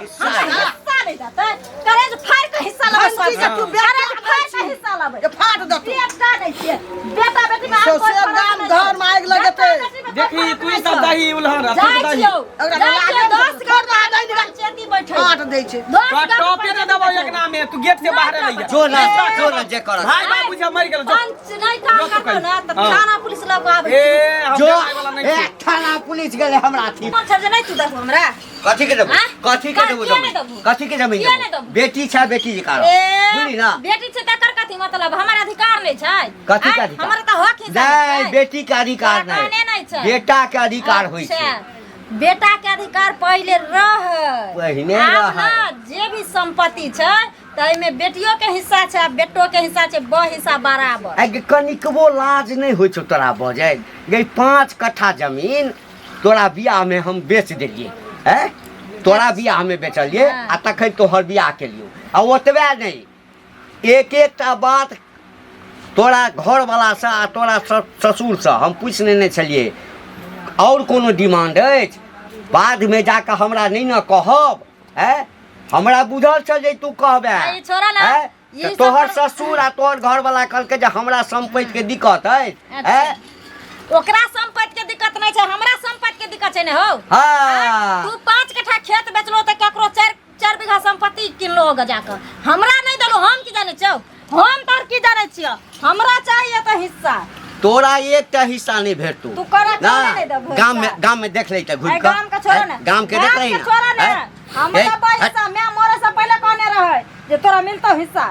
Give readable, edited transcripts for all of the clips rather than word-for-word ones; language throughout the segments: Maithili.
हिस्सा हिस्सा नहीं देतै करेज फाड़ के हिस्सा लेबै घंटी के तू बेटा करेज फाड़ के हिस्सा लेबै जे फाट देतौ बेटा नहीं छियै बेटा बेटी में आब कोई सौंसे फरक गाम नहि छै। घर में आगि लगेतै। बेटा बेटी में कोई देखी फरक तू नहि सब छै। दही उलहन जाइ तू दही छियौ ओकरा जाइ लागे छियौ नहि 10 देतौ। गो छोड़ दे, नहीं पंचायती बैठे फाट दै छै 10 तोरा गो टॉपे दे देबौ एक नामे तू गेट से बाहर रहि जा जो ना जो ना जे करत भाई बाबू जे मरि गेल जो पंच नहीं काम जो तो करतौ ना तऽ हाँ। थाना पुलिस लऽ कऽ आबै ए हम जो जाय वाला नहीं ए छी थाना पुलिस गेलै हमरा अथी कोन छै जे नहीं तू देखू हमरा कथी के देबू आँय? कथी के देबू किया नहि जमीन देबू? कथी के जमीन किया नहि देबू देबू? बेटी छै बेटी के कारण ए बुझली ना बेटी छै तकर कथी मतलब हमर अधिकार नहीं छै कथी के आँय? अधिकार हमर तऽ हक हिस्सा नहीं छै। बेटी के अधिकार तोरा कहने नहीं नहि छै। बेटा के अधिकार होइ छै अच्छा, बेटा के अधिकार पहिले रहै पहिने आब रहै। ना जे भी संपत्ति छै तऽ एहिमे बेटियो के हिस्सा छै आ बेटो के हिस्सा छै ब हिस्सा बराबर आइ गे कनिकबो लाज नहि होइ छौ तोरा बजै गे 5 कट्ठा जमीन तोरा बियाहमे हम बेच देलियै हैं तोरा बियाहमे बेचलियै हँ। आ तखन तोहर बियाह केलियौ आ ओतबे नहि एक एकटा बात तोरा घरवलासँ आ तोरा ससुरसँ हम पूछि लेने छलियै आओर कोनो डिमांड अछि बादमे जाकऽ हमरा नहि ने कहब हैं हमरा बुझल छल जे तू कहबे आ ई छोड़ा ना, हैं? ई तऽ सब तोहर पर- ससुर आ तोहर घरवला कहलकै जे हमरा सम्पत्तिके दिक्कत अछि अच्छा। हैं ओकरा संपत्ति के दिक्कत नहीं छै हमरा संपत्ति के दिक्कत छै ने हो हाँ तू 5 कट्ठा खेत बेचलो तऽ केकरो चार चार बीघा संपत्ति किनलो होगा जाकर हमरा नहीं देलो हम की जाने छियो हम तोर की जाने छियो हमरा चाहिए तो हिस्सा तोरा एकटा हिस्सा नहीं भेटतौ तू करा ना क्यों नहीं देबहो गाम में हिस्सा? गाम में देख ले त घुरि ए, कऽ गाम के छोड़ो ना गाम के देख ले के छोड़ो ना हमरा ए, पैसा मैं मरे से पहले कहने रहे जे तोरा मिलतो हिस्सा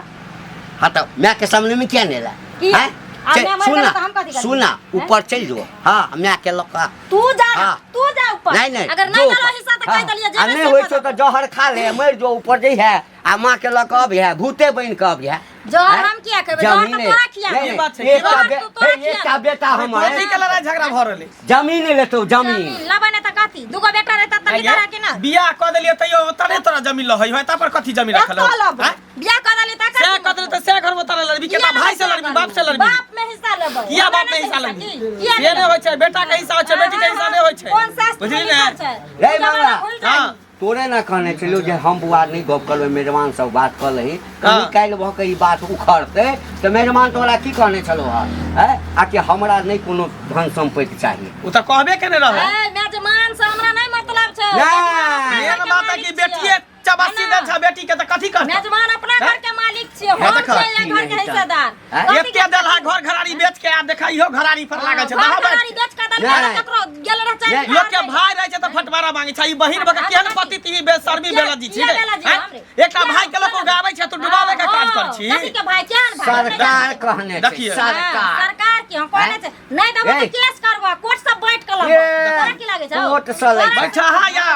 हाँ तो मैं के सामने में क्या नेला की? हैं? आ चल, मैं मर सुन गेल ना तऽ हम कथी करबै? सुन ना हैं? ऊपर चल जो हाँ मैं के लक तू जा हाँ। तू जा ऊपर नहीं नहीं अगर जो नहीं देलो ऊपर। हिस्सा तो हाँ। कह देलिए आ जेबे नहीं से होई कऽ छौ देबो। तऽ जहर खा ले मर जो ऊपर जइहे आ माँ के लऽ कऽ अबिहे भूते बनि कऽ अबिहे जहर हैं? हम किया खेबै? जहर तऽ जमीने तोरा खिया नहीं, देबै। नहीं, बात छै, एकटा जहर बे- तू तोरा हे, खिया एकटा देबै। बेटा हमर कथी के लड़ाई झगड़ा भऽ रहलै जमीन लेतौ जमीन जमीन लेबै नहि तऽ कथी दूगो बेटा रहता तऽ निकाला कि ना बियाह कऽ देलियै तैयो ओतने तोरा जमीन लहै होय ता पर कथी जमीन रखल एतो लेबै हैं? बियाह कऽ देली तऽ सएह कऽ देलियै तऽ सएह घर में तोरा लड़बी केना भाई से लड़बी बाप से लड़बी बाप में हिस्सा लेबै किया हमरा बाप में नहि हिस्सा हिस्सा लेबी की? किया से नहि लेबै? होइ छै बेटा के हिस्सा होइ छै बेटी के हिस्सा नहि होइ छै कोन शास्त्र में बुझली लिखल ने छै रे तू जमाना मामा। भूल जाही। हाँ तोरे ने कहने छलियौ जे हम बौआ नहि गप करबै मेजबान सब बात कऽ लही कनी हाँ। काल्हि भऽ कऽ ई बात उखड़तै तऽ मेजबान तोरा की कहने छलौ हँ हैं आ कि हमरा नहि कोनो धन सम्पत्ति चाही ओ तऽ कहबे केने रहै ए, मेजबान से हमरा नहि मतलब छै नहि। मेजबान मेन अपना बात घर है के कि मालिक बेटिए छियै। चबासी देल छै बेटी के तऽ कथी करतै मेजबान अपना घर के मालिक छियै हाँ, हम देखा। छियै एहि घर के हिस्सेदार हैं? कथी एते देलहा घर घरारी बेच के आ देखा इहो घरारी पर लागल छै घर दहा घरारी बैठ बेच के देलकै नहि। तऽ ककरो गेल रहै चारि नहि। लोक के भाई रहै छै तऽ फटवारा मांगे छै ई बहिन भऽ के केहन पति ती बेशर्मी किया- बेलजी छी किया रे बेलजी हैं? हम रे? एकटा भाई के लोक उगाबै छै तू डुबाबै के काज कर छी कथी के भाई केहन भाई सरकार कहने छै देखिए। हाँ, सरकार सरकार की हम कहने छै नहीं देबो ए। तऽ केस करबो कोर्ट सब बैठ के ए, लेबो तोरा की लागै छौ कोर्ट सँ लै तोरा- बैठा हा या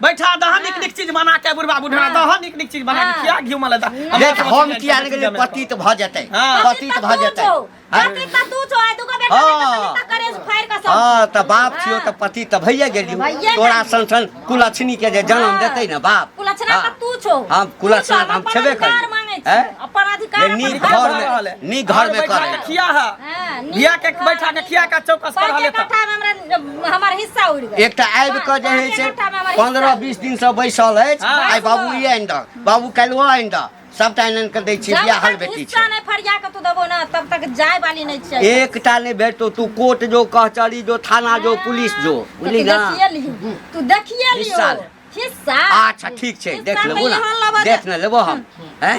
बैठा दहा निक निक चीज बना के बुढ़बा बुढ़ा दहा निक निक चीज बना के हाँ। किया घी मला दा देख हम किया नहि गेलियै पतित भऽ जेतै हाँ। पतित भऽ जेतै पति तऽ तू छौ आइ दूगो बेटा हाँ। रहतौ तऽ करेज फाड़ि कऽ सब हँ तऽ बाप छियौ तऽ पति तऽ भइए गेलियौ भइए तोरा गेलियौ। सन सन कुलक्षणी के जे जन्म हाँ। देतै ने बाप कुलक्षणा हाँ। तऽ तू छौ हम कुलक्षणा तू छौ, हम अपन छेबे अधिकार करियै। मांगै हैं? छियै अपन अधिकार जे अपन नीक हक घर मांगै में नीक घर में बैठा करे के खिया हा हाँ, नीक बिया के घर, बैठा के नीक खिया के चौकस पर पाँचे हले तऽ कट्ठा में हमरा हमर हिस्सा उड़ि गेल एकटा आबि कऽ जे होइ छै पाँचे कट्ठा में हमर हिस्सा 15 उड़ि 20 दिनसँ बैसल अछि हाँ। आइ बाबू ई आनि दऽ बाबू काल्हि ओ आनि दऽ सबटा आनि आनि कऽ दै छियै जब बियाहल तक बेटी हिस्सा छै नहि फरिया के तू देबो ना तब तक जाय वाली नहीं छियै एकटा नहि भेटतौ तू कोर्ट जो कचहरी जो थाना जो पुलिस जो तऽ बुझली तू ना देखिए लिही तू देखिए लियो हिस्सा ले। हिस्सा अच्छा ठीक छै हिस्सा देख तऽ लेबो ना इहाँ लेबऽ देख ने लेबो हम हैं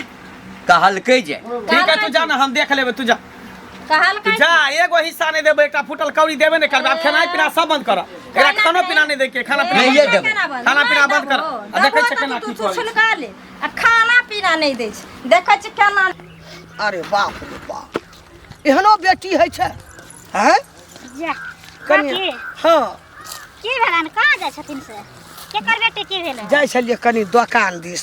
कहलकै जे ठीक है तू जा ना हम देख लेबै तू जा कहलकै तू जा एगो हिस्सा नहि देबै एकटा फूटल कौड़ी देबे नहि करबै आब खेनाइ पीना सब बंद कर एकरा खानो पीना नहि दैके खाना पीना नहिये बंद देबै। कर। खाना पीना बंद कर आ देखै छै केना तू की करै छै। छुलका ले आ खाना पीना नहि दै छै देखै छै केना अरे बाप रे बाप एहनो बेटी होइ छै हैं जा कनिया काकी हँ की भेलनि कहाँ जाइ छथिन से केकर बेटी की भेलै जाइ छलियै कनि दोकान दिस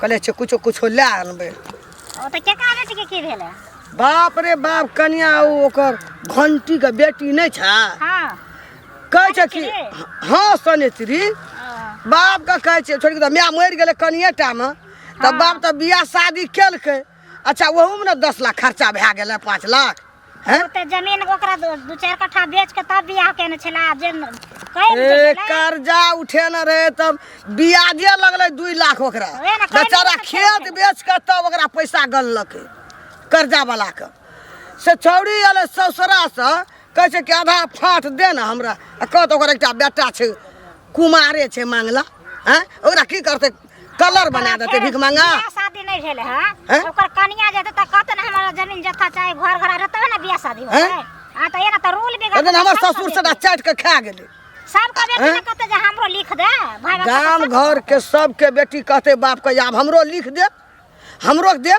कहले छै कुछो कुछो लए आनबै ओ तऽ केकर बेटीके की भेलै बाप रे बाप कनिया ओ ओकर घंटीके बेटी नहि छै हँ कहै छै कि सनेत्री? हँ सनेत्री ओ, बापके कहै छै छोड़ि कऽ तऽ माय मरि गेलै कनिए टामे तऽ बाप तऽ बियाह शादी केलकै अच्छा ओहूमे ने 10 लाख खर्चा भए गेलै 5 लाख हैं ओ तऽ जमीन ओकरा दू चारि कट्ठा बेच के तब बियाह केने छला जे कहि ए कर्जा उठेने रहे तब ब्याजे लगलै 2 लाख। लाख ओकरा ओहे ने, कहै बेचारा नहि छै। खेत बेच कऽ तब ओकरा पैसा गनलकै कर्जा वाला के से छौड़ी एलै ससुरासँ कहै छै कि आधा फाट दे ने हमरा आ कहत ओकर एकटा बेटा छै कुमारे छै मांगला आँय ओकरा की करतै कलर बना देतै भीख मांगा बियाह शादी नहि भेल है हैं? ओकर कनिया जेतै तऽ कहतै ने हमरा जमीन जथा चाही घर घर रहतै ने बियाह शादी होतै हैं? हाँ तऽ एना तऽ रूल बिगड़ एकदम हमर ससुर सभटा चाटि कऽ खा गेलै सबके बेटी हैं? ने कहतै जे हमरो लिख दे भाय बाप गाम घर के सबके बेटी कहते बाप के आब हमरो लिख दे हमरो दे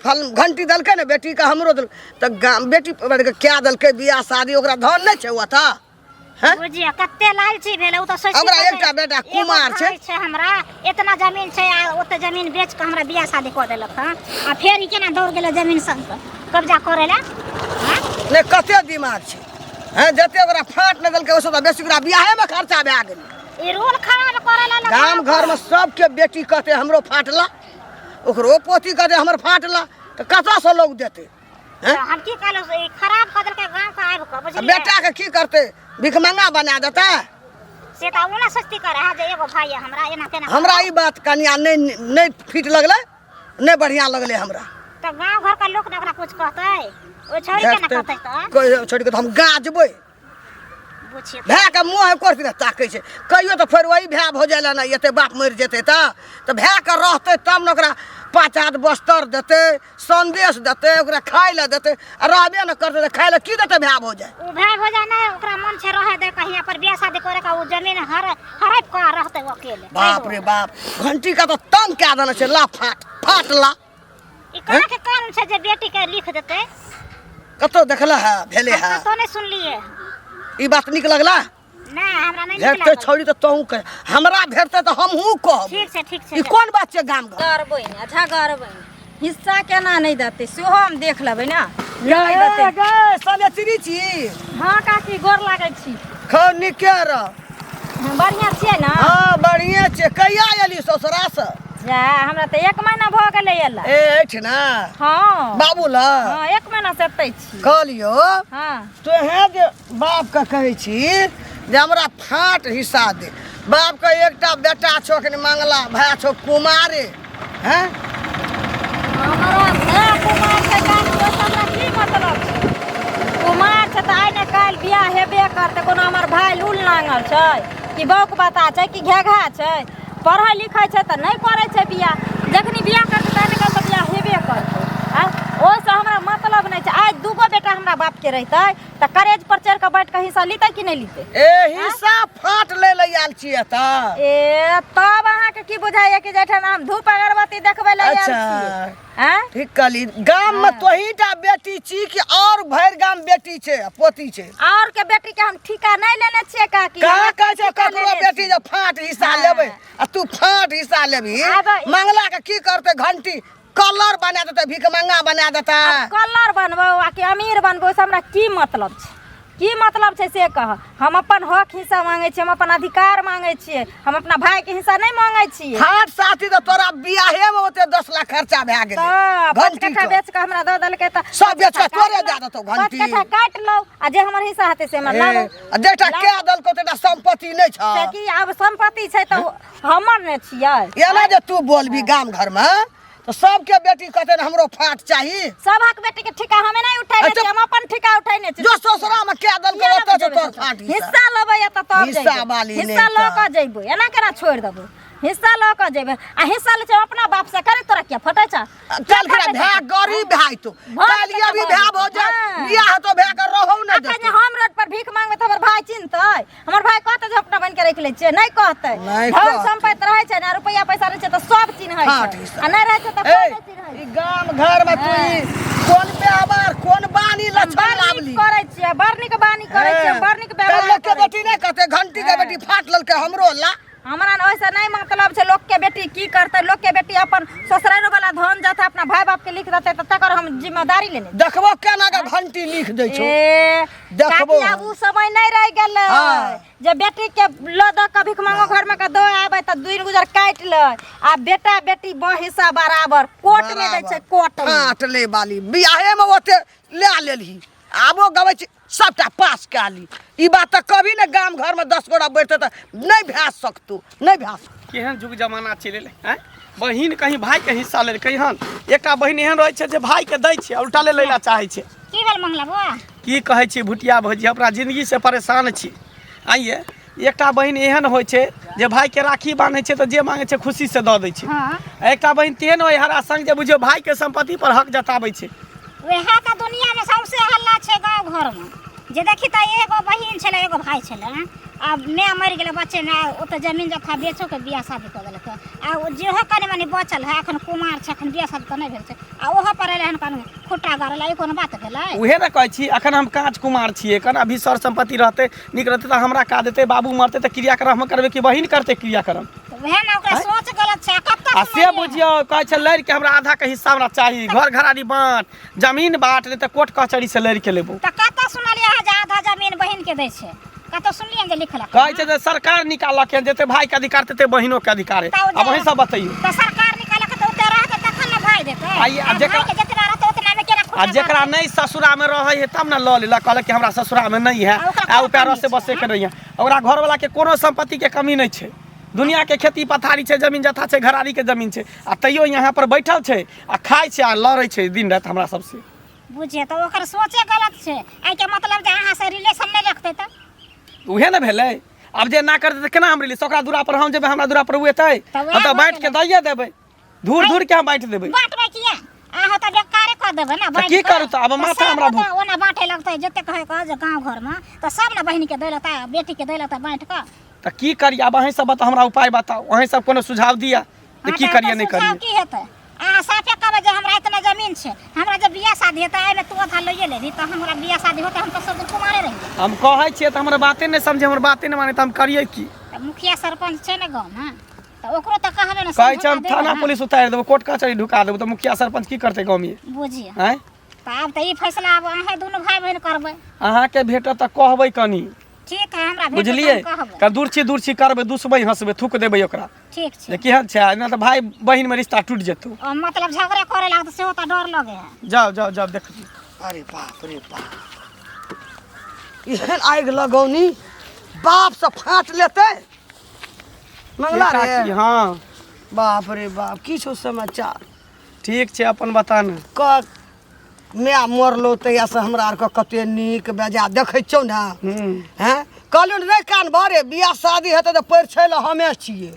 फल घंटी देलकै ने बेटी के हमरो देल तऽ गाम बेटी के क्या देलकै बियाह शादी ओकरा धन नहि छै ओतऽ हैं बुझियो कते लालची भेलै ओ तऽ सोचि ओकरा एकटा बेटा कुमार छै। छै हमरा इतना जमीन छै आ ओते जमीन बेच के हमरा बियाह शादी कऽ देलक हँ आ फेर ई केना दौड़ गेलै जमीन संग कब्जा करै लए हँ नहि कते दिमाग छै हैं जते ओकरा फाट नहि देलकै ओहिसँ तऽ बेसी ओकरा बियाहेमे खर्चा भए गेलै ई रोल खराब करै लए गाम घरमे सबके बेटी कहतै हमरो फाटला ओकरो पोती कहतै हमर फाटला तऽ कतऽसँ लोक देतै हैं? हम की कहलहुँ से ई खराब कऽ देलकै गाँव के आबि कऽ आ बुझलियै बेटाके की करतै भिखमंगा बना देतै से तऽ ओ ने सस्ती करे है जे एगो भाई है हमरा एना केना हमरा ई बात कनिया नहि नहि फिट लगलै नहि बढ़िआँ लगलै हमरा तऽ गाँव घर के लोक ने ओकरा कुछ कहतै ओ छोड़ी के ने भेटतै कहतै तऽ कोइ छोड़ि कऽ तऽ हम गाजबै बुझियौ भायके मुँह एको रत्ती नहि ताकै छै कहियो तऽ फेर वही भाय भऽ जाय ने एते बाप मरि जेतै तऽ तऽ भायके रहतै तब ने ओकरा पाँच हाथ बस्तर देतै संदेश देतै ओकरा खाय लए देतै आ रहबे ने करतै तऽ खाय लए की देतै भाय भऽ जाय ओ भाय भौजाइ नहि ओकरा मन छै रहे दे कहीं पर बियाह शादी करे का ओ जमीन हर हड़प के रहते ओ अकेले बाप रे बाप घंटी का तऽ तंग कए देने छै ला फाट फाट ला ई कहाँ के कानून छै जे बेटी के लिख देतै कतौ देखला है भेले हम है कतौ नहि सुनलियै ई बात नीक लगला नहि हमरा नहि नीक भेटतै लागल छौड़ी तऽ तोहूँ कह हमरा भेटतै तऽ हमहूँ कहब ठीक छै ठीक छै ई कोन बात छै गाम घर करबै ने झगड़बै ने हिस्सा केना नहि देतै सेहो हम देख लेबै ने नहि देतै गे सनेचरी छी हँ काकी गोर लागै छी खौ नीके रह बढ़िआँ छियै ने हँ बढ़िए छै कहिया एली ससुरासँ जा हमरा तऽ एक महीना भऽ गेलै एला ए एहिठिना हँ बाबू लग हँ एक महीना से एतै छी कहलियौ हँ तोहे जे बापके कहै छी जे हमरा फाट हिस्सा दे बापके एकटा बेटा छौ अखन मंगला भाय छौ कुमारे हैं हमरा भाय कुमार छै काकी ओहिसँ हमरा की मतलब छै कुमार छै तऽ आइ ने काल्हि बियाह हेबे करतै कोनो हमर भाय लूल नांगल छै कि बौक बता छै कि घेघा छै पढ़ै लिखै छै तऽ नहि करै छै बियाह जखनी बियाह करतै तऽ आइ ने काल्हि तऽ बियाह हेबे करतै आँय ओहिसँ हमरा मतलब नहि छै आइ दूगो बेटा हमरा बापके रहितै तऽ करेज पर चढ़ि कऽ बैठ कऽ हिस्सा लितै कि नहि लितै ए हिस्सा फाट लै लए आयल छी एतऽ ए तब अहाँके की बुझाइया कि जाहिठाम हम धूप अगरबत्ती देखबै लए आयल अच्छा छी आँय ठीक कहली गाम में तोही टा बेटी छी कि और भरि गाम बेटी छै आ पोती छै और के बेटी के हम ठीका नहीं लेने छियै काकी कहाँ हमरा कहै छै ठीका ककरो लेने बेटी छी। जे फाट हिस्सा हाँ। लेबै आ तू फाट हिस्सा लेबही आब- मंगला के की करतै घंटी कलर बना देतै भिखमंगा बना देतै कलर बनबो आ कि अमीर बनबो से हमरा की मतलब छै की मतलब छै से कह हम अपन हक हिस्सा मांगै छियै हम अपन अधिकार मांगै छियै हम अपना भाई के हिस्सा नहि मांगै छियै हाथ साथी तऽ तोरा बियाहे में ओते 10 लाख खर्चा भए गेलै तऽ पाँच घंटी कट्ठा के। बेच कऽ हमरा दऽ देलकै तऽ सब बेच कऽ पाँच कट्ठा तोरे दए देतौ पाँच घंटी। कट्ठा काटि लौ आ जे हमर हिस्सा हेतै से हमरा ए, लाबू आ जेटा कए देलकौ तेटा संपत्ति नहि छौ से कि आब संपत्ति छै तऽ हमर ने छियै एना जे तू बोलबी गाम घर में तऽ सबके बेटी कहते ने हमरो फाट चाही सबहक बेटी के ठिका हमे नहीं उठेने अच्छा। छियै हम अपन ठिका उठेने छियै जो ससुरा में कए देलकौ किया ओतऽ लेबै से तोर जेबै फाट हिस्सा। हिस्सा लेबै या तऽ तब हिस्सा जइबै। वाली हिस्सा नहि लऽ तऽ। कऽ जइबै एना केना छोड़ि देबै हिस्सा लऽ कऽ जइबै आ हिस्सा लै छै अपना बाप से करे तोरा किया फटै छ चल खरा भए गरीब भाई तू भऽ काल जेतै अभी तऽ भए भऽ भऽ जाए हाँ। बियाह तो भए के रहौ ने अखन जे हम रोड पर भीख मांगबै तऽ हमर भाय चिन्हतै हमर भाय कहतै जे अपना बनि के राखि लै छियै नहि कहतै नहि धन कहतै। संपत्ति रहै छै ने रुपैआ पैसा रहै छै तऽ सब चिन्है हाँ, छै ठीक छै। आ नहि रहै छै तऽ ए कोइ नहि चिन्है ई गाम घर में तू ई कोन व्यवहार कोन बानी छै। लक्षण बड़ नीक लाबली करै छियै बड़ नीक बानी करै छियै बड़ नीक व्यवहार लोक के करै बेटी नहि कहते घंटी के हाँ। बेटी फाट लेलकै हमरो ला हमरा ने ओहिसँ नहि मतलब छै लोकके बेटी की करतै लोकके बेटी अपन ससुरालो वाला धन जथा अपना भाय बाप के लिख देतै तऽ तकर हम जिम्मेदारी लेने छी। देखबो केना के घंटी लिख दै छौ ए देखबो काकी आब उ समय नहि रहि गेलै हाँ। जे बेटी के लऽ दऽ कऽ भीख मांगो घर में के दऽ आबै तऽ दिन गुजर काटि लै आ बेटा बेटी ब हिस्सा बराबर कोर्ट में दै छै कोर्ट में फाट ले बाली बियाहे में ओते ले लेलही आबो गबै छी सबटा पास कए ली ई बात तऽ कभी ने गाम घरमे 10 गोटा बैठतै तऽ नहि भए सकतौ नहि भए सकतौ। केहन जुग जमाना चलि एलै आँय बहिन कहीं भाइके हिस्सा लेलकै हन एकटा बहिन एहन रहै छै जे भाइके दै छै आ उल्टा ले लै लए चाहै छै की भेल मंगला बौआ की कहै छी भुटिया भौजी अपना जिंदगीसँ परेशान छी आइये एकटा बहिन एहन होइ छै जे भाइके राखी बान्है छै तऽ जे मांगै छै खुशीसँ दऽ दै छै हँ आ एकटा बहिन तेहन होइ हरा संग जे बुझियौ भाइके सम्पत्ति पर हक जताबै छै वएह तऽ दुनियामे सौंसे हल्ला छै गाँव घरमे जे देखी तऽ एगो बहिन छलै एगो भाय छलै आ माय मरि गेलै बच्चेमे आ ओतऽ जमीन जथा बेचो के बियाह शादी कऽ देलकै आ ओ जेहो कनि मनि बचल है एखन कुमार छै एखन बियाह शादी तऽ नहि भेल छै आ ओहो पर एलै हन कनि खुट्टा गाड़ल ई कोनो बात भेलै उहे ने कहै छी एखन हम काँच कुमार छियै एखन अभी सर सम्पत्ति रहतै नीक रहतै तऽ हमरा का देतै बाबू मरतै तऽ क्रियाक्रम हम करबै कि बहिन करतै क्रियाक्रम तऽ वएह ने ओकरा सोच गलत छै आ कतऽ आ से बुझियौ कहै छै लड़ि के हमरा आधा के हिस्सा हमरा चाही घर घरारी बाँट जमीन बाँट नहि तऽ कोर्ट कचहरी से लड़ि के लेबो तऽ कतऽ सुनलियै अहाँ जे आधा जमीन बहिन के दै छै कतऽ सुनलियै जे लिखलक कहै छै जे सरकार निकालक हन जते भाई के अधिकार तते बहिनो के अधिकार है तऽ ओ अब अहीं सब बतैयौ तऽ सरकार निकालक तऽ ओते रहतै तखन ने भाय देतै आ ई- आ आ जेकरा- भायके जतना रहतै ओतनामे केना आ खुट्टा जेकरा गाड़तै? नहीं ससुरा में रहे है तब ने लऽ लेलक कहलक कि हमरा ससुरा में नहीं है आ ओकरा आ कोनो ऊपर कमी से छै, बसे के नहीं है ओकरा घर वाला के कोनो संपत्ति के कमी नहीं छै दुनिया के खेती पथारी छै जमीन जथा छै घरारी के जमीन छै आ तैयो यहाँ पर बैठल छै आ खाइ छै आ लड़ै छै दिन राति हमरा सबसे बुझिए तऽ ओकर सोचे गलत छै एहिके मतलब जे अहाँ से रिलेशन नहि रखतै तऽ उहे ने भेलै आब जे ना करतै तऽ केना हम रिलीज ओकरा दूरा पर हम जेबै हमरा दूरा पर ओ एतै तऽ वएह हम तऽ भऽ बाँटि के गेलै। दैये देबै धूर धूर के हम बाँटि देबै बाँटबै किया अहाँ तऽ बेकारे कऽ देबै ने बाँटि की कऽ। करू तऽ? आब माथा सब हमरा भूख- ओना बाँटे लगतै जते कहै कह जे गाँव घरमे तऽ सब ने बहिनके दै लए बेटीके दै लए बाँटि कऽ तऽ की करियै आब अहीं सब बताउ हमरा उपाय बताउ अहीं सब कोनो सुझाव दिअ जे हाँ, की तऽ करियै एकर नहि सुझाव करियै की हेतै अहाँ साफे कहबै जे हमरा इतना जमीन छै हमरा जे बियाह शादी हेतै एहिमे तू आधा लइए लेबही तऽ हमरा बियाह शादी होतै हम तऽ सब दिन कुमारे रहियै हम कहै छियै तऽ हमर बाते नहि समझे हमर बाते नहि माने तऽ हम करियै की तऽ मुखिया सरपंच छै ने गाँवमे तऽ ओकरो तऽ कहबै ने कहै छै हम समझौता देबै थाना ने। पुलिस उतारि देबो कोर्ट कचहरी ढुका देबो तऽ मुखिया सरपंच की करतै गाँवमे बुझियौ आँय तऽ आब तऽ ई फैसला आब अहाँ दुनू भाय बहिन करबै अहाँके भेटत तऽ कहबै कनी ठीक है हमरा भेटत बुझलियै हम कहबै कऽ दूर छी दूर छी करबै दुसबै हँसबै थूक देबै ओकरा ठीक छै जे केहन छै आ नहि तऽ भाय बहिनमे रिश्ता टूटि जेतौ ओ मतलब झगड़ा करे लागत सेहो तऽ डर लगे है जाउ जाउ जाउ देख अरे बाप रे बाप एहन आगि लगौनी बाप से फाँट लेतै मंगला रे हँ बाप रे बाप की छौ समाचार ठीक छै अपन बता ने क माय मरलो तहियासँ हमरा आरके कते नीक बेजा देखै छियौ ने हैं कहलियौ ने रे कान भरे बियाह शादी हेतै तऽ परिछै लए हमे छियै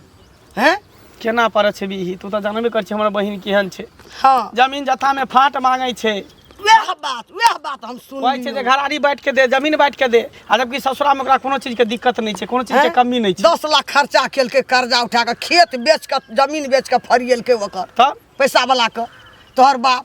हैं केना पड़ै छै बीही तू तऽ जानबे करै छी हमर बहिन केहन छै हँ जमीन जथामे फाट मांगै छै वएह बात वएह बात हम कहै छै जे सुनलियौ घरारी बाँटि के दे जमीन बाँटि के दे आ जबकि ससुरामे ओकरा कोनो चीजके दिक्कत नहि छै कोनो चीजके हैं? कमी नहि छै 10 लाख खर्चा केलकै कर्जा उठा कऽ खेत बेच कऽ जमीन बेच कऽ फरियेलकै ओकर तब पैसा वाला के तोहर बाप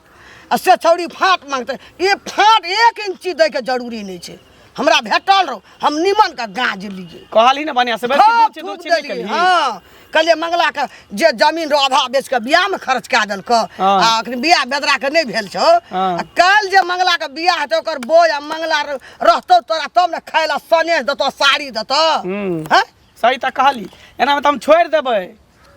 आ से छौड़ी फाट मांगतै ई फाट एक इंची दैके जरूरी नहि छै हमरा भेटल रहो हम निमन के गाज लियै कहलही ने बढ़िआँ से बेसी खूब दूर छी दूर खूब छी नहि देलियै केलही हँ कहलियै मंगला के जे जमीन रहो आधा बेच के बियाह में खर्च कए देलक हँ। आ अखन बियाह बेदरा के नहि भेल छौ हँ। आ काल्हि जे मंगला के बियाह हेतै ओकर बोझ आ मंगला रहतौ तोरा तब ने खाय लए सनेस देतौ साड़ी देतौ हूँ। हँ सही तऽ कहली एनामे तऽ हम छोड़ि देबै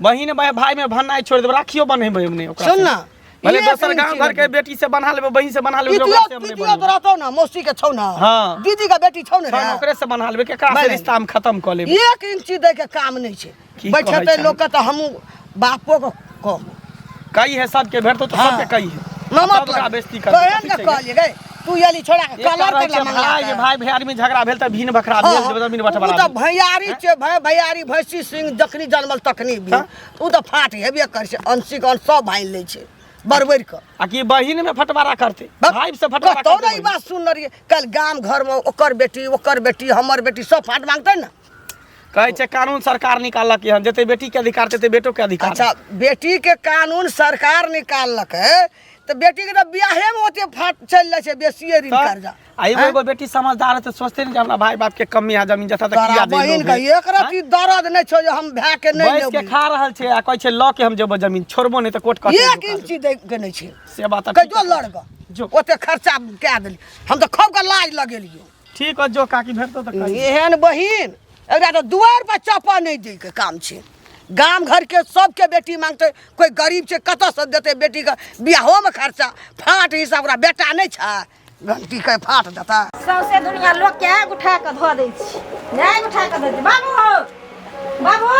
बहिन भाई में भन्नाइ छोड़ि देबै राखियो बन्हेबै हम नहि ओकरा सुन से। ना, भले एक दोसर इंची गाँव घर के नहि। बेटी से बन्हा लेबै बहिन से बन्हा लेबै ओकरा पितियो से हम नहि पितियो बन्हेबै। तो रहतौ ना मौसी के छौ ना हाँ। दीदी के बेटी छौ ने छौ रे ने, ओकरे से बन्हा लेबै केकरा से नहि। रिश्ता हम खत्म कऽ लेबै एक इंची दै के काम नहि छै की कहै बैठेतै छहन? लोक के तऽ हमहूँ बापो के कहबो कही है सबके भेटतौ तऽ हाँ। सबके कही है मामा सब ओकरा बेइज्जती करतौ, कहन कथी के छै कहलियै गै तू एली छोड़ा के एकटा कलर रहै कर छै ला मंगला भाई के। भाई भैयारी में झगड़ा भेल तऽ भिन बखरा हाँ, भेल जमीन उ बंटवारा तऽ भेल। भैयारी छै भाय भैयारी भैंसी सिंह जखनी जनमल तखनी भी हाँ। उ तऽ फाट हेबे करै छै अंशिक अंश सब भानि लै छै बरबरि कऽ आ कि बहिन में फटवारा करतै भाई से फटवारा कतौ करतै ने ई बात सुनने रहियै काल्हि गाम घरमे ओकर बेटी ओकर बेटी हमर बेटी सब फाट मांगतै ने कहै छै कानून सरकार निकाललक हन जते बेटी के अधिकार तते बेटो के अधिकार अच्छा बेटी के कानून सरकार निकाललक है तऽ बेटी के तऽ बियाहे में ओते फाट चलि जाइ छै बेसिए ऋण तऽ कर्जा आ एगो एगो बेटी समझदार है तऽ सोचते ने जे हमरा भाई बाप के कमी है जमीन जथा तऽ तोरा किया दे बहिन के एक रति दर्द नहि छौ जे हम भाय के नहि बैस के लेबै खा रहल छै आ कहै छै लऽ के हम जेबो जमीन छोड़बो नहि तऽ कोर्ट कचहरी एक ढुका इंची दै के नहि छै देबो। से बात तऽ कहियो ठीक लड़ग जो। ओते खर्चा कए देली हम तऽ खूब के लाज लगेलियौ ठीक है जो काकी भेटतौ तऽ कही एहन बहिन एकरा तऽ दुआर पर चपा नहि दै के काम छै गाम घरके सबके बेटी मांगतै कोइ गरीब छै कतऽसँ देतै बेटीके बियाहोमे खर्चा फाट हिसाब ओकरा बेटा नहि छै घंटीके फाट देतै सौंसे दुनिया लोक के आगि उठा कऽ धऽ दै छी आगि उठा कऽ धऽ दै छी बाबू हौ बाबू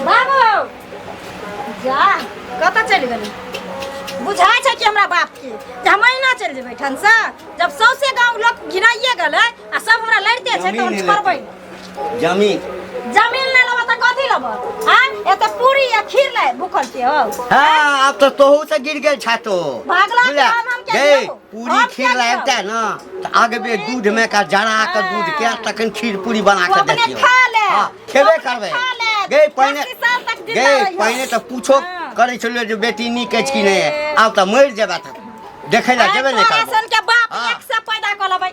बाबू जा कतऽ चलि गेलै बुझाइ छै कि हमरा बापके जे हम अहिना चलि जेबै एहिठामसँ जब सौंसे गाँव लोक घिनाइए गेलै आ सब हमरा लड़िते छै तऽ हम जमीन छोड़बै जमीन जमीन नहि लेबऽ तऽ कथी लेबऽ आँय एते पूरी आ खीर ले भूखल छियै हौ हाँ आब तो तोहू से गिर गेल छा तो भागला के बुझला? हम किया गे गिरबो? पूरी हम खीर किया लाबता गिरबो? ना तऽ आगबे दूध में का जरा के दूध के तखन खीर पूरी बना तू के अपने देतियौ खा ले हाँ, तू खेबे अपने करबै खा ले। गे पहिने 80 साल तक जिंदा गे रहिहो। पहिने तऽ पूछो हाँ। करै छलियो जे बेटी नीक अछि कि नहि ए। आब तऽ मरि जेबा तऽ देखै लए आइ जेबे नहि तोरा करबो सन के बाप हाँ। एक से पैदा कऽ लेबै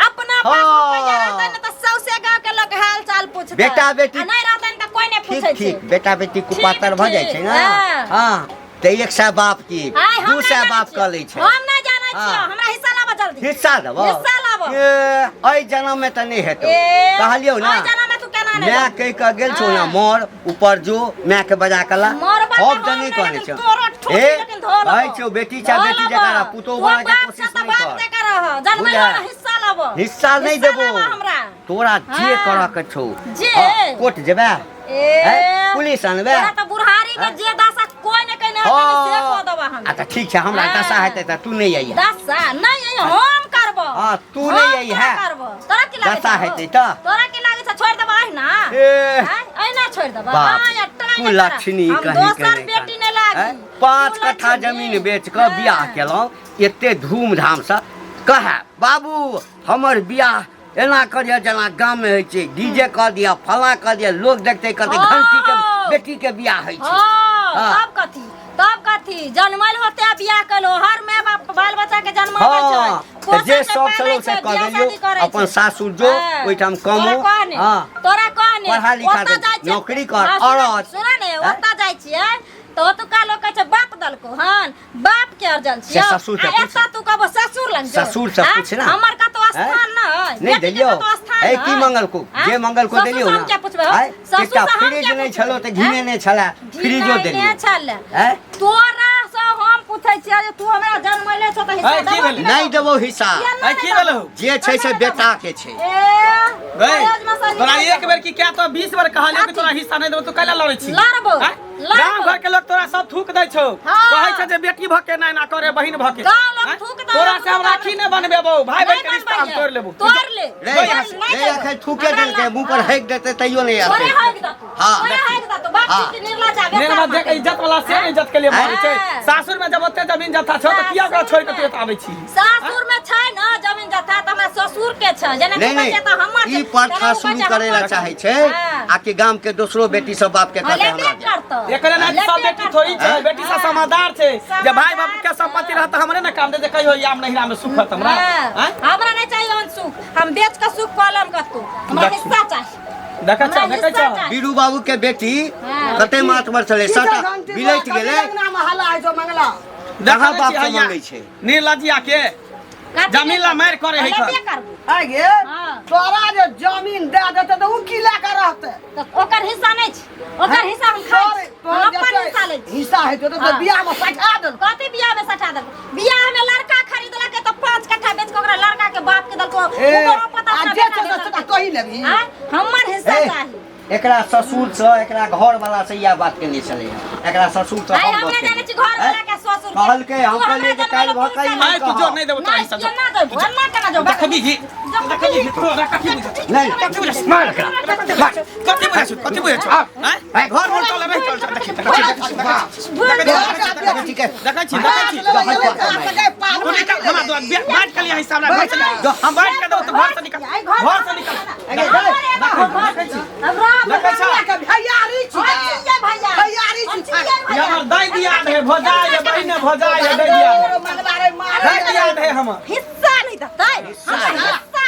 अपना पास हाँ। रुपैया रहतै ने तऽ सौंसे गाँव के लोग हाल चाल पूछतै बेटा बेटी- आ नहि रहतै ने तऽ कोई नहि ठीक पूछै छै ठीक बेटा बेटी कुपातर भऽ जाइ छै ठीक, ने हाँ। हँ तऽ एक सए बाप की आइ हम दू नहि सए जानै बाप छियै। कऽ लै छै हम नहि जानै छियै हाँ। हमरा हिस्सा लाबऽ जल्दी हिस्सा देबो हिस्सा लाबऽ। ए एहि जनम में तऽ नहि हेतौ ए, कहलियौ ना एहि जनम में तू केना नहि माय देबही? कहि कऽ गेल छौ ना हाँ। मर ऊपर जो माय के बजा कऽ ला मरबा हम तऽ तऽ हम नहि नहि, कहने लेकिन छौ तोरो ठोकी ए लेकिन धो लेबो। कहै छौ बेटी छा धो बेटी लेबो। जकाँ रह, पुतोहु तू बना के बाप कोशिश से तऽ नहि बाप कर जकाँ रह जनमैलो बुझल? ना हिस्सा लाबऽ हिस्सा नहि हिस्सा देबो लाबऽ हमरा तोरा जे हाँ। करऽ के छौ जे? हाँ, कोर्ट जेबे ए हैं? पुलिस अनबे तोरा तऽ बुढ़ारी के जे दशा कोई ने कहिने हेतै ने से कऽ देबऽ हम आ तऽ ठीक छै हमरा हाँ। दशा हेतै तऽ तू नहि अइहे दशा नहीं अइ हम करबो हाँ, तू नहि हम अइहे। तोरा करबो तोरा की लागै दशा छौ? हेतै तऽ? तोरा की लागै छौ छोड़ि देबऽ अहिना ए आँय, अहिना छोड़ि देबऽ बाप आँय, आ टाँग तू नहि तोरा। लक्ष्मी हम कहीं दोसर के बेटी नहि लागी 5 तू कट्ठा लक्ष्मी। जमीन बेच कऽ बियाह हाँ। केलहुँ एते धूमधामसँ कहए बाबू हमर बियाह एना करिह जेना गाममे होइ छै डीजे कऽ दिअ फलाँ कऽ दिअ लोक देखतै कहतै हँ। घंटीके बेटीके बियाह होइ छै हाँ, हाँ। तब कथी तब कथी जनमल होते बियाह कलो हर माय बाप बाल बच्चा के जनमाबै छै हँ तऽ पोसै जे छै, शौक पालै छलौ से छै, कऽ बियाह देलियौ शादी करै अपन छै। सासुर जो हाँ। ओहिठाम कमो तोरा कहने हँ तोरा कहने पढ़ा लिखा ओतऽ दे, जाइ छियै- नौकरी कर, हाँ, सुन- औरत। सुन ने हैं? ओतऽ जाइ छियै तऽ ओतुका लोक कहै छै बाप दलको हन बाप के अर्जल से छियौ ससुर से आ पूछ। एतऽ तू कहबो ससुर लग जो ससुर से आँय? पूछ ना। हमर कतौ हैं? स्थान न नहीं देलियौ ए की मंगल को जे मंगल को देलियौ ना ना क्या पूछबै हो? आँय? ससुर एकटा से हम फ्रिज क्या नहि पूछबै? छलो तऽ घिने आँय? नहि छला फ्रिजो घिनाइ देलियौ नहि छल आँय? तोरा से हम पूछै छियै जे तू हमरा जनमैले छौ तऽ हिस्सा आँय, की देबो भेलै? कि नहि देबौ हिस्सा किया आँय, की भेलौ? जे छै से बेटा के छै ए गई कॉलेजमे से तोरा निकालि एक बेर की क्या तो 20 बेर कहलियौ कि तोरा हिस्सा नहीं देबो तू कैला लड़ै छी लड़बो, आँय? लड़बो। गाँव घर के लोग तोरा सब थूक दै छौ हाँ। कहै छै जे बेटी भऽ के एना एना करे बहिन भऽ के गाँव लोग आँय? थूक दै तोरा छौ, से हम तू राखी नहि बनबेबौ भाई बहिन के नहि रिश्ता हम बनबैहे। तोड़ लेबो तोड़ ले रे तोड़ ले, रे अखन थूके हमरा देलकै मुंह पर हाँ। हेक देतै तैयो नहि तोरे आते हेक देतौ हाँ। तोरे हेक देतौ बाप हाँ। की निर्लज आबे निर्लज देख इज्जत वाला से इज्जत के लिए मरै छै हाँ। सासुर में जब ओते जमीन जथा छौ तऽ किया ओकरा छोड़ के तू एतऽ आबै छी सासुर में छै ना जमीन जथा तऽ हमरा ससुर के छै जेना नहीं तू कहै छै तऽ हमर नहीं छै ई प्रथा तेना ओ शुरू कहै छै करे ला हमर चाहे छै हाँ। आ कि गाम के दोसरो बेटी सब बाप के हाँ, कहते लेबे हमरा दे। करतौ एकरे नाम सब लेबे बेटी थोड़ी छै करतौ। बेटी सब समादार छै जे भाई बाप के संपत्ति रहत हमरे ने काम दे जे कहियो आम नहिरा में सुख होत हमरा हाँ। आँय? हमरा नहीं चाहिए ओहन सुख हम बेच के सुख कऽ लेम कतौ हमरा देखी। हिस्सा चाही देखै छ हमरा देखै हिस्सा छ चाही। बीरू बाबू के बेटी हाँ। कते मातबर छलै सबटा बिलट गेलै अंगना में हल्ला होइ छौ मंगला कहाँ देखै बाप छी से हैया मांगै छै निर्लजिया के कथी जमीन ला मारि करे है लेबे खन। करबो आइ गे हाँ। तोरा जे जमीन दए देतै तऽ ओ की लए कऽ रहतै तऽ ओकर हिस्सा नहि छै ओकर हिस्सा हम खाइ छी तोहर हम अपन जते हिस्सा लै छी हिस्सा हेतौ तऽ हाँ। बियाह में सठा देलकौ कथी बियाह में सठा देलको बियाह में लड़का खरीदलक तऽ 5 कट्ठा बेच के ओकरा लड़का के बाप के देलको ए, ओकरो पता आ अपना जे बेटा छै के से देलको। तोही लेबही आँय? हमर हिस्सा ए, चाही एकरा ससुर से एकरा घर वाला से इएह बात केने छलै एकरा ससुर से आइ हम हमरा गप जानै केलियै। छी घर वाला के ससुर के। कहलकै हम तू हमरा कहलियै जे जनमैले काल्हि भऽ तू कऽ ई साला। आइ तू जो नहि देबो तोरा नहि, हिस्सा जो केना देबो एना केना जो देखबी ही देखबी ही तोरा कथी बुझै छौ? नहि कथी बुझै छौ? मार एकरा मार कथी बुझै छौ? कथी बुझै छौ? आँय? आँय? घर मोल चल रही चल चल देखी देखी ठीक है देखै छी देखै छी तू निकल हमरा द्वार बाँट के लिया हिस्सा हमरा घर से निकल हम बाँट के देबो तऽ घर से निकल घर से निकल देखै छौ ये हमर दाई दिया है भौजाई है बहिन है भौजाई है दाई दिया है दाई दिया है हमर हिस्सा नहीं देतै हमरा हिस्सा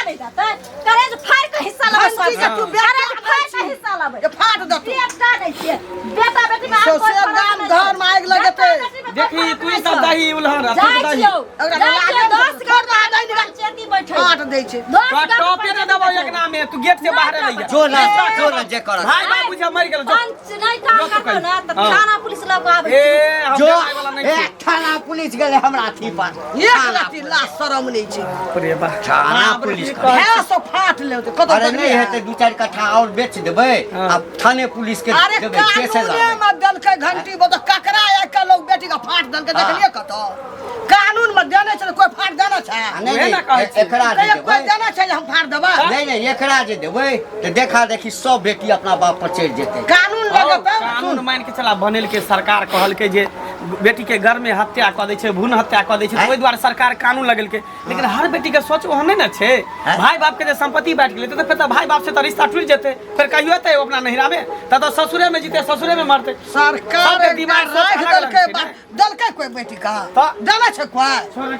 नहीं देतै करेज फाड़ के हिस्सा लेबै घंटी के तू बेटा करेज फाड़ के हिस्सा लेबै फाट देतौ बेटा नहीं छियै बेटा बेटी में आब कोई सौंसे फरक गाम नहि छै। घर में आगि लगेतै। बेटा बेटी में कोई देखी फरक तू नहि सब छौ। दही उलहन तू जाइ दही छियौ ओकरा जाइ छियौ लागे 10 गो छोड़ दे, दही निकाल। पंचायती बैठै फाट दै छै 10 तोरा गो टॉपे नहि देबो एक में तू गेट से बाहर रहिया जो ना जो ना जे करत भाई बाबू जे मरि गेल जो पंच नहीं काम जो तू करतो ना कही। तऽ हाँ। थाना पुलिस लग आबै ए हम जो जाय वाला नहि ए, छै। थाना पुलिस गेलै हमरा अथी पर एक थाना रति लाज शरम नहि छै बाप रे बा थाना बाप रे, पुलिस की कहै हे सो फाट ले कतौ अरे नहि हेतै दू चारि कट्ठा आओर बेच देबै हाँ। आ थाने पुलिस के अरे देबै केसे कानूने लड़बै में देलकै घंटी बतो ककरा आइ काल्हि लोग बेटी के फाट देलकै हाँ। देखलियै कतौ कानून में देने छै तऽ कोइ फाट देने छै आ नहि उहे नहि ने कहै छी। एकरा जे कहियो कोइ देबै देने छै जे हम फाट देबै नहि नहि एकरा जे देबै तऽ देखा देखी सब बेटी अपना बाप पर चढ़ि जेतै कानून हौ, लगेतै कानून मान के चला बनेलकै सरकार कहलकै जे बेटी के घर में हत्या कऽ दै छै भ्रूण हत्या कऽ दै छै तऽ ओहि दुआरे सरकार कानून लगेलकै लेकिन हर बेटी के सोच ओहन नहि ने छै भाई बाप के जे संपत्ति बांटि गेलै तऽ फेर तऽ भाई बाप से तऽ रिश्ता टूटि जेतै फेर कहियो एतै ओ अपना नैहरा में तऽ तऽ ससुरे में जीते ससुरे में मरतै सरकार सबके दिमाग सोच राखि अलग अलग देलकै छै ने। देलकै कोइ बेटी के तऽ- देने छै कोइ